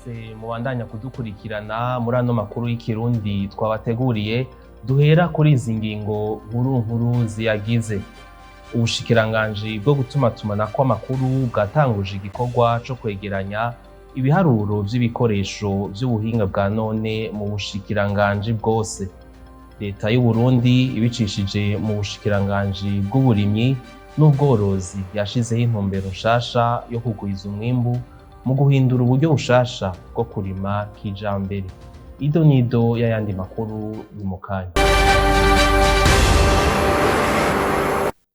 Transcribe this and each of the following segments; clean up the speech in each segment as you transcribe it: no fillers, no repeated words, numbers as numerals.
Mwese mubandanya kudukurikirana muri ano makuru y'ikirundi twabateguriye, duhera kuri izi ngingo nkuru nkuru ziyagize. Ubushikiranganji bwo gutumatumanako amakuru bwatanguje igikorwa co kwegeranya ibiharuro vy'ibikoresho vy'ubuhinga bwa none mu bushikiranganji bwose. Leta y'Uburundi ibicishije mu bushikiranganji bw'uburimyi n'ubworozi yashizeho intumbero nshasha yo kugwiza umwimbu mu guhindura uburyo bushasha bwo kurima kijambere. Ido nido y'ayandi makuru ni mu kanya.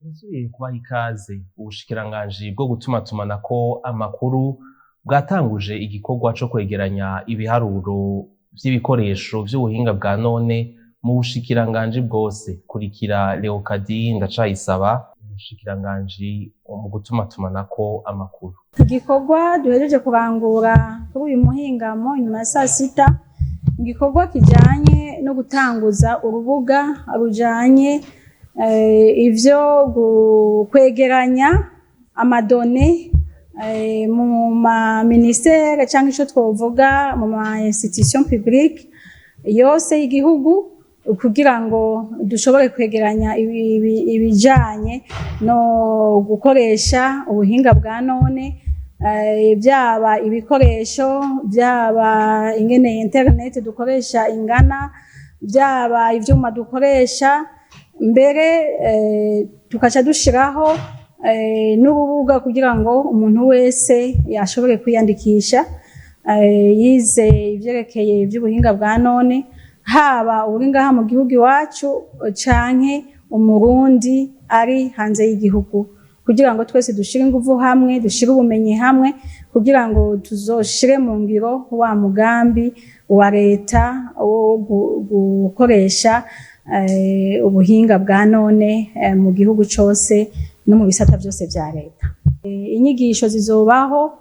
Nsubiye kubaha ikaze. Ubushikiranganji bwo gutumatumanako amakuru bwatanguje igikorwa co kwegeranya ibiharuro vy'ibikoresho vy'ubuhinga bwa none mu bushikiranganji bwose. Kurikira Leokadi Ndacayisaba, umushikiranganji mu gutumatumanako amakuru. Igikorwa duhejeje kurangura kuri uyu muhingamo inyuma ya saa sita, igikorwa kijanye no gutanguza urubuga rujanye ivyo kwegeranya ama données mu ma ministères canke ico twovuga mu ma institution publique yose y'igihugu, kugira ngo dushobore kwegeranya ibijanye no gukoresha ubuhinga bwa none, byaba ibikoresho, byaba ingene internet dukoresha ingana, byaba ivyuma dukoresha. Mbere tukaca dushiraho n'urubuga kugira ngo umuntu wese yashobore kwiyandikisha yize ivyerekeye ivy'ubuhinga bwa none, haba uri ngaha mu gihugu iwacu canke Umurundi ari hanze y'igihugu, kugira ngo twese dushire inguvu hamwe, dushire ubumenyi hamwe, kugira ngo tuzoshire mu ngiro wa mugambi wa leta wo gukoresha ubuhinga bwa none mu gihugu cose no mu bisata vyose vya leta. Inyigisho zizobaho.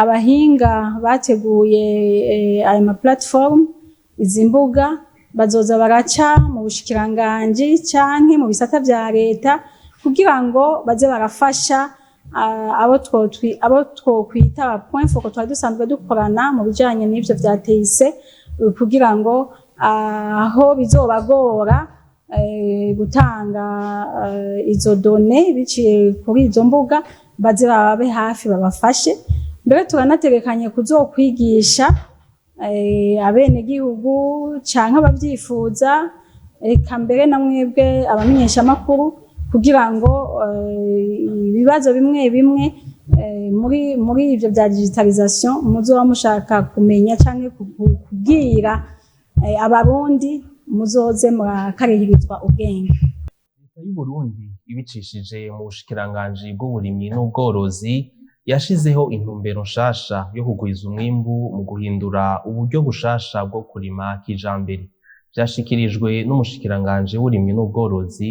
Abahinga bateguye aya ma platform, izi mbuga, bazoza baraca mu bushikiranganji canke mu bisata vya leta kugira ngo baze barafasha abo twokwita aba point focal twari dusanzwe dukorana mu bijanye n'ivyo vya TIC, kugira ngo aho bizobagora gutanga izo données biciye kuri izo mbuga, baze bababe hafi babafashe. Mbere turanategekanye kuzokwigisha abenegihugu canke abavyifuza, eka mbere na mwebwe abamenyeshamakuru, kugira ngo ibibazo bimwe bimwe muri ivyo vya digitalisation muzoba mushaka kumenya canke kubwira Abarundi, muzoze murakarihirizwa ubwenge. Leta y'Uburundi ibicishije mu bushikiranganji bw'uburimyi n'ubworozi yashizeho intumbero nshasha yo kugwiza umwimbu mu guhindura uburyo bushasha bwo kurima kijambere. Vyashikirijwe n'umushikiranganji w'uburimyi n'ubworozi,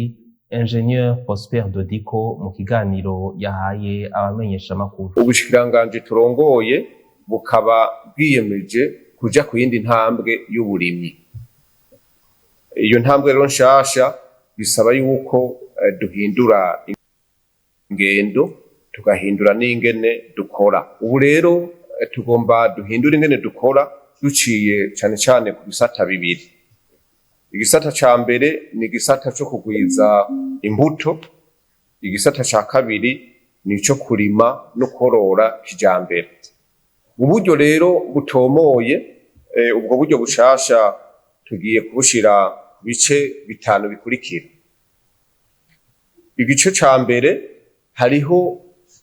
Ingénieur Prosper Dodiko, mu kiganiro yahaye abamenyeshamakuru. Ubushikiranganji turongoye bukaba bwiyemeje kuja ku yindi ntambwe y'uburimyi. Iyo ntambwe rero nshasha bisaba yuko duhindura ingendo, tugahindura n'ingene dukora. Ubu rero tugomba duhindura ingene dukora duciye cane cane ku bisata bibiri. Igisata ca mbere ni igisata co kugwiza imbuto, igisata ca kabiri ni ico kurima no korora kijambere. Uburyo rero butomoye, ubwo buryo bushasha tugiye kubushira ku bice bitanu bikurikira. Igice ca mbere, hariho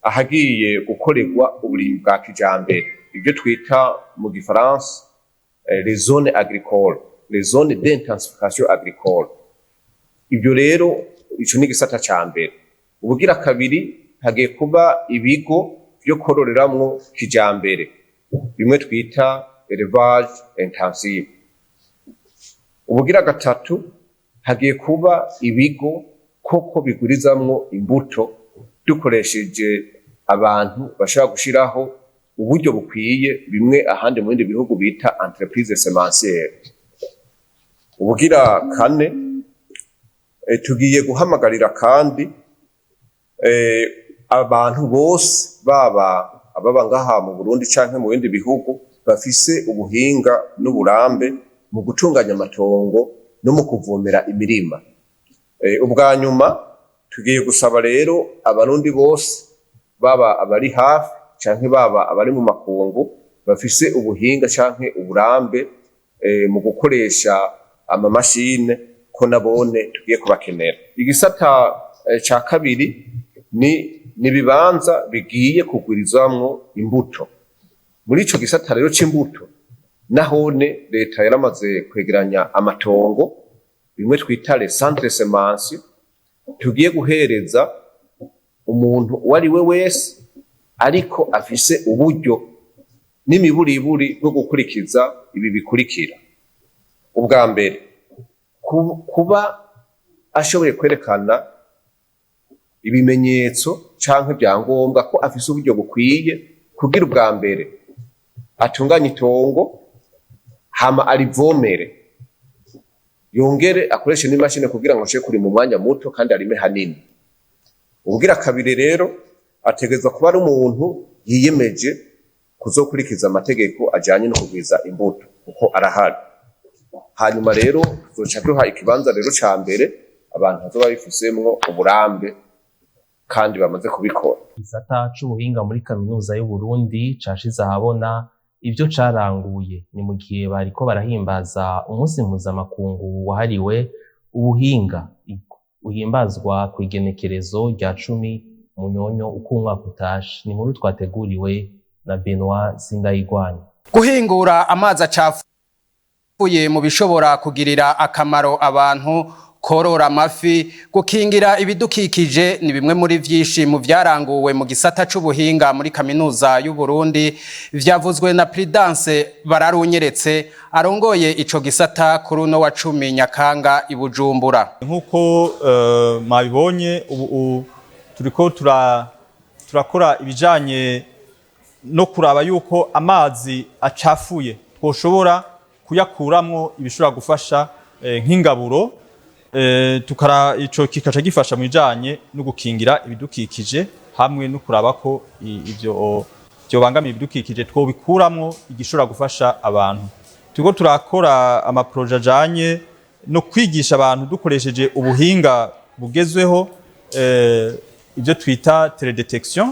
ahagiye gukorerwa uburimyi bwa kijambere, ibyo twita mu gifaransa les zones agricoles, les zones d'intensification agricole. Ibyo rero, ico ni igisata ca mbere. Ubugira kabiri, hagiye kuba ibigo vyo kororeramwo kijambere, bimwe twita élevage intensive. Ubugira gatatu, hagiye kuba ibigo koko bigurizamwo imbuto, dukoresheje abantu bashobora gushiraho uburyo bukwiye, bimwe ahandi mu bindi bihugu bita entreprise semencière. Ubugira kane, tugiye guhamagarira kandi abantu bose, baba ababa ngaha mu Burundi canke mu bindi bihugu. bafise ubuhinga n'uburambe mu gutunganya amatongo no mu kuvomera imirima. Ubwa nyuma tugiye gusaba rero Abarundi bose, baba abari hafi canke baba abari mu makungu, bafise ubuhinga canke uburambe mu gukoresha amamashine, ko nabone tugiye kubakenera. Igisata ca kabiri ni nibibanza bigiye kugwirizamwo imbuto. Muri ico gisata rero c'imbuto, nahone leta yaramaze kwegeranya amatongo, bimwe twita les centres semences, tugiye guhereza umuntu uwo ari we wese ariko afise uburyo n'imiburiburi bwo gukurikiza ibi bikurikira: ubwa mbere, kuba ashoboye kwerekana ibimenyetso canke vyangombwa ko afise uburyo bukwiye kugira ubwa mbere atunganye itongo, hama arivomere, yongere akoreshe n'imashini kugira ngo ashobore kurima umwanya muto kandi arime hanini. Ubugira kabiri rero, ategerezwa kuba ari umuntu yiyemeje kuzokurikiza amategeko ajanye no kugwiza imbuto, kuko arahari. Hanyuma rero tuzoca duha ikibanza rero ca mbere abantu bazoba bifisemwo uburambe kandi bamaze kubikora. Igisata c'ubuhinga muri Kaminuza y'Uburundi cashize ahabona ivyo caranguye. Ni mu gihe bariko barahimbaza umunsi mpuzamakungu wahariwe ubuhinga, uhimbazwa kw'igenekerezo rya 10 Munyonyo uko umwaka utashe. Ni inkuru twateguriwe na Benoit Sindayigwanya. Guhingura amazi acafuye mu bishobora kugirira akamaro abantu, korora amafi, gukingira ibidukikije ni bimwe muri vyinshi mu vyaranguwe mu gisata c'ubuhinga muri Kaminuza y'u Burundi. Vyavuzwe na Prudence Bararunyeretse, arongoye ico gisata, kuri uno wa 10 Nyakanga i Bujumbura. Nk'uko mwabibonye, ubu turiko turakora ibijanye no kuraba yuko amazi acafuye twoshobora kuyakuramwo ibishobora gufasha nk'ingaburo, tukara ico kikaca gifasha mu bijanye no gukingira ibidukikije hamwe no kuraba ko ivyo vyobangamiye ibidukikije twobikuramwo igishobora gufasha abantu. Turiko turakora amaproje ajanye no kwigisha abantu dukoresheje ubuhinga bugezweho, ibyo twita télédétection,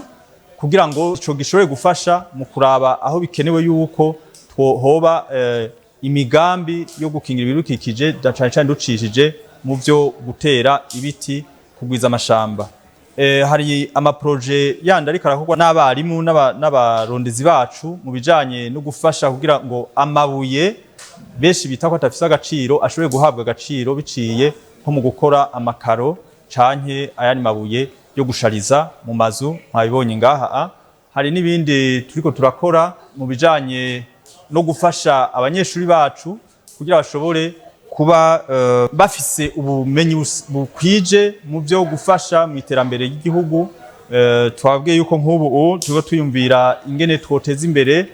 kugira ngo ico gishobore gufasha mu kuraba aho bikenewe yuko hoba imigambi yo gukingira ibidukikije, cane cane ducishije mu vyo gutera ibiti, kugwiza amashamba. Hari amaproje yandi ariko arakorwa n'abarimu n'abarondezi bacu mu bijanye no gufasha kugira ngo amabuye benshi bita ko atafise agaciro ashobore guhabwa agaciro, biciye nko mu gukora amakaro canke ayandi mabuye yo gushariza mu mazu, mwabibonye ngaha. Hari n'ibindi turiko turakora mu bijanye no gufasha abanyeshuri bacu kugira bashobore kuba bafise ubumenyi bukwije mu byo gufasha mu iterambere ry'igihugu. Twabwiye yuko nk'ubu turiko twiyumvira ingene twoteza imbere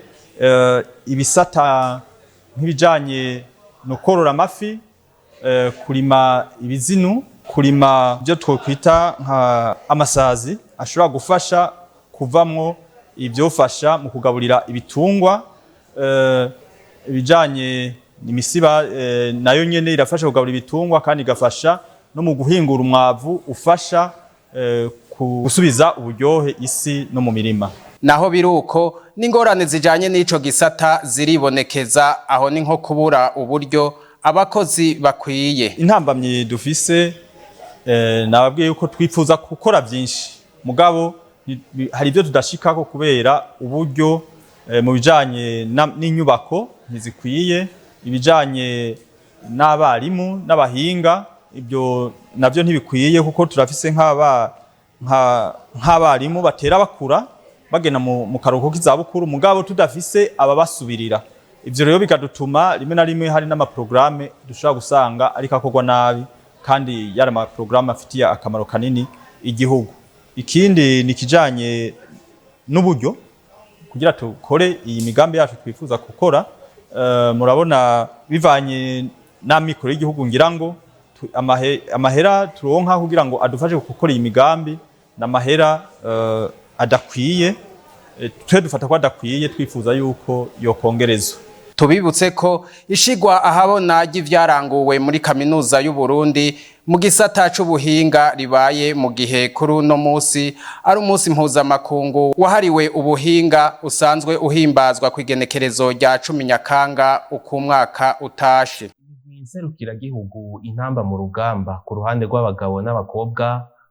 ibisata nk'ibijanye no korora amafi, kurima ibizinu, kurima ibyo twokwita nka amasazi ashobora gufasha kuvamwo ivyofasha mu kugaburira ibitungwa, ibijanye imisiba nayo nyene irafasha kugaburira ibitungwa kandi igafasha no mu guhingura umwavu ufasha gusubiza uburyohe isi no mu mirima. Naho biruko, n'ingorane zijanye n'ico gisata ziribonekeza. Aho ni nko kubura uburyo, abakozi bakwiye. Intambamyi dufise, nababwiye yuko twifuza gukora byinshi, mugabo hari ibyo tudashikako kubera uburyo, mu bijanye n'inyubako ntizikwiye, ibijanye n'abarimu n'abahinga ibyo navyo ntibikwiye, kuko turafise nk'abarimu batera bakura bagenda mu karuhuko k'izabukuru, mugabo tudafise ababasubirira. Ivyo rero bikadutuma rimwe na rimwe hari n'amaprograme dushobora gusanga ariko akorwa nabi, kandi yari amaprograme afitiye akamaro kanini igihugu. Ikindi ni ikijanye n'uburyo kugira tukore iyi migambi yacu twifuza gukora. Murabona bivanye n'amikoro y'igihugu, ngira ngo amahera turonka kugira ngo adufashe gukora iyi migambi n'amahera adakwiye. Twe dufata ko adakwiye, twifuza yuko yokongerezwa. Tubibutse ko ishigwa ahabona ry'ivyaranguwe muri Kaminuza y'u Burundi mu gisata c'ubuhinga ribaye mu gihe kuri uno musi ari umunsi mpuzamakungu wahariwe ubuhinga, usanzwe uhimbazwa ku igenekerezo rya 10 Nyakanga uko umwaka utashe. Imigwi nserukiragihugu Intamba mu Rugamba ku ruhande rw'abagabo n'abakobwa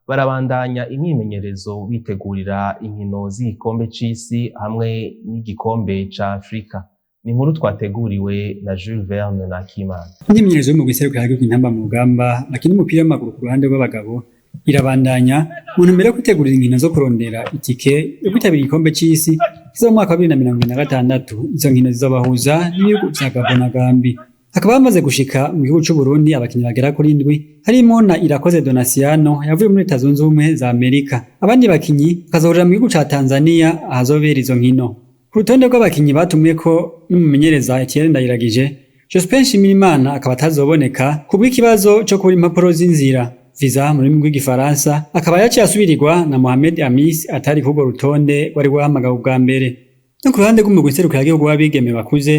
barabandanya imyimenyerezo bitegurira inkino z'igikombe c'isi hamwe n'igikombe ca Afrika. Ni inkuru twateguriwe na Jules Verne Nakimana. Imyimenyerezo y'umugwi nserukiragihugu Intamba mu Rugamba bakina umupira w'amaguru ku ruhande rw'abagabo irabandanya mu ntumbero yo kwitegurira inkino zo kurondera itike yo kwitabira igikombe c'isi kizoba mu mwaka wa 2026. Izo nkino zizobahuza n'ibihugu vya Gabon na Gambie. Hakaba hamaze gushika mu gihugu c'u Burundi abakinyi bagera kuri indwi, harimo na Irakoze Donasiano yavuye muri Leta Zunze Ubumwe za Amerika. Abandi bakinyi bakazohurira mu gihugu ca Tanzania ahazobera izo nkino. Ku rutonde rw'abakinyi batumweko n'umumenyereza Etienne Ndayiragije, Jospin Nshimirimana akaba atazoboneka kubw'ikibazo co kubura impapuro z'inzira, visa mu rurimi rw'igifaransa, akaba yaciye asubirirwa na Mohamed Amis atari kurwo rutonde rwari rwahamagawe ubwa mbere. No ku ruhande rw'umugwi nserukiragihugu w'abigeme bakuze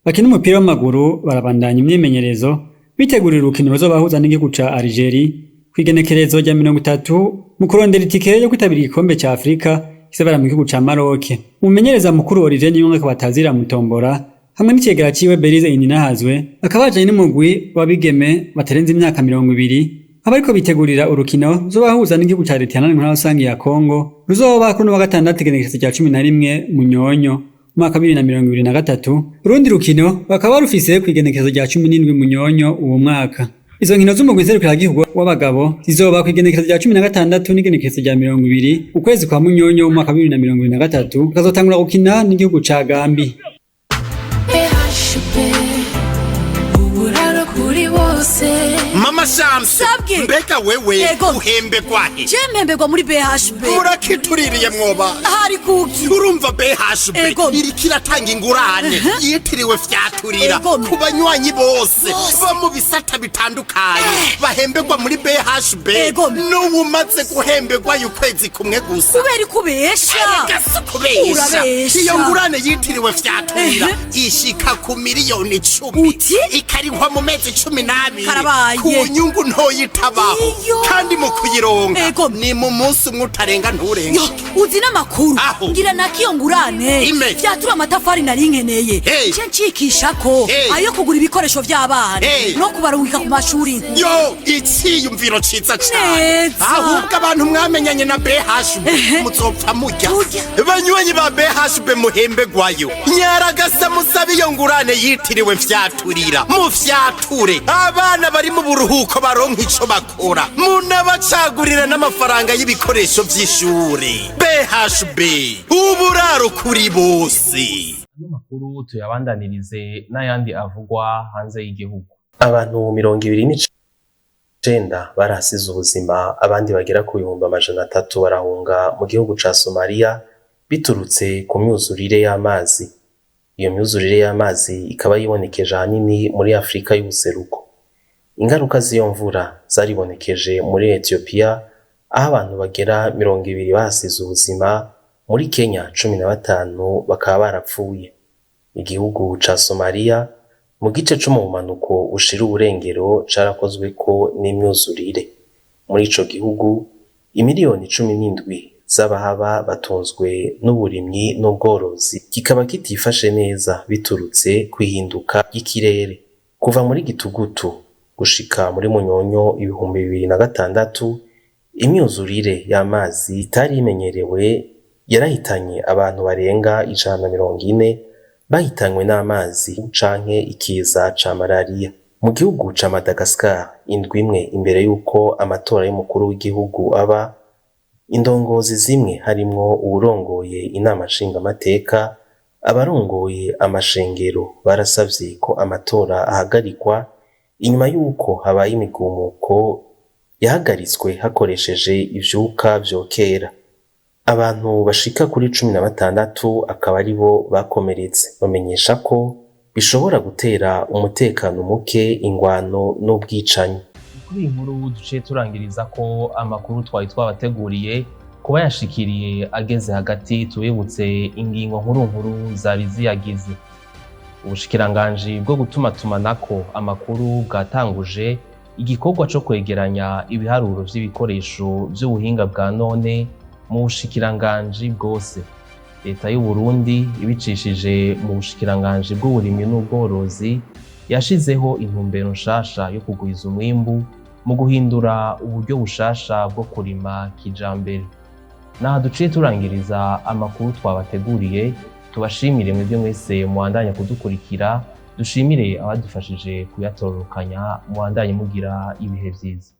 bakina umupira w'amaguru barabandanya imyimenyerezo bitegurira urukino ruzobahuza n'igihugu ca Algeria kw'igenekerezo rya 30 mu kurondera itike yo kwitabira igikombe ca Afrika kizobera mu gihugu ca Maroc. Umumenyereza mukuru Olivier Niyonga akaba atazira Mutombora hamwe n'icegera ciwe Berize Ininahazwe, bakaba bajanye n'umugwi w'abigeme batarenze imyaka 20, abariko bitegurira urukino ruzobahuza n'igihugu ca Leta Iharanira Rusangi ya Kongo, ruzoba kuri uno wa gatandatu igenekerezo rya 11 Munyonyo umwaka 2023. Urundi rukino bakaba barufise kw'igenekerezo rya 17 Munyonyo uwo mwaka. Izo nkino z'umugwi nserukiragihugu w'abagabo zizoba kw'igenekerezo rya 16 n'igenekerezo rya 20 ukwezi kwa Munyonyo umwaka wa 2023, bakazotangura gukina n'igihugu ca Gambie. BHP, uburaro kuri bose. Mama Shamsi. Sabwe. Mbega wewe Yego. uhembegwa he? Je mpembegwa muri BHB. Murakituririye mwoba. Ahari kuki? Urumva, BHB Ego. iriko iratanga ingurane yitiriwe Fyaturira Ego. ku banywanyi bose Bose. bo mu bisata bitandukanye bahembegwa muri BHB, Ego. n'uwumaze guhembegwa ukwezi kumwe gusa. Kubera ikubesha. Erega si ukubesha. Urabesha. Iyo ngurane yitiriwe Fyaturira ishika ku miliyoni 10, Uti? ikarihwa mu mezi 12 Karabaye. ku nyungu ntoya itabaho. Iyo. Kandi mu kuyironka Ego. ni mu munsi umwe utarenga nturenga. Yo, uzi n'amakuru? Aho. Ngira nakiyo ngurane Ime. vyatura amatafari nari nkeneye, Hey. nce ncikishako Hey. ayo kugura ibikoresho vy'abana Hey. no kubarungika ku mashuri. Yo, iciyumviro ciza cane. Neza. Ahubwo abantu mwamenyanye na BHB muzopfa murya. Murya. Banywanyi ba BHB muhembegwayo, nyaragasa musabe iyo ngurane yitiriwe Fyaturira, mufyature abana bari mu buruhuko baronka ico bakora, munabacagurira n'amafaranga y'ibikoresho vy'ishure. BHB, uburaro kuri bose. Ano makuru tuyabandanirize n'ayandi avugwa hanze y'igihugu. Abantu 29 barahasize ubuzima, abandi bagera ku 300,000 barahunga mu gihugu ca Somalia biturutse ku myuzurire y'amazi. Iyo myuzurire y'amazi ikaba yibonekeje ahanini muri Afrika y'ubuseruko. Ingaruka z'iyo mvura zaribonekeje muri Ethiopia, aho abantu bagera 20 bahasize ubuzima, muri Kenya 15 bakaba barapfuye. Igihugu ca Somalia mu gice co mu bumanuko bushira uburengero carakozweko n'imyuzurire. Muri ico gihugu imiliyoni 17 z'abahaba batunzwe n'uburimyi n'ubworozi, kikaba kitifashe neza biturutse kw'ihinduka ry'ikirere. Kuva muri Gitugutu gushika muri Munyonyo 2006, imyuzurire y'amazi itari imenyerewe yarahitanye abantu barenga 140, bahitanywe n'amazi canke ikiza ca malariya. Mu gihugu ca Madagascar, indwi imwe imbere y'uko amatora y'umukuru w'igihugu aba, indongozi zimwe harimwo uwurongoye inama nshingamateka, abarongoye amashengero barasavye ko amatora ahagarikwa inyuma y'uko habaye imigumuko yahagaritswe hakoresheje ivyuka vyokera. Abantu bashika kuri 16 akaba aribo bakomeretse. Bamenyesha ko bishobora gutera umutekano muke, ingwano n'ubwicanyi. Kuri iyi nkuru duciye turangiriza ko amakuru twari twabateguriye. Kuba yashikiriye ageze hagati, tubibutse ingingo nkuru nkuru zari ziyagize. Ubushikiranganji bwo gutumatumanako amakuru bwatanguje igikorwa co kwegeranya ibiharuro vy'ibikoresho vy'ubuhinga bwa none mu bushikiranganji bwose. Leta y'u Burundi ibicishije mu bushikiranganji bw'uburimyi n'ubworozi yashizeho intumbero nshasha yo kugwiza umwimbu mu guhindura uburyo bushasha bwo kurima kijambere. Naha duciye turangiriza amakuru twabateguriye. Tubashimire mwebwe mwese mubandanya kudukurikira, dushimire abadufashije kuyatororokanya. Mubandanye mugira ibihe vyiza.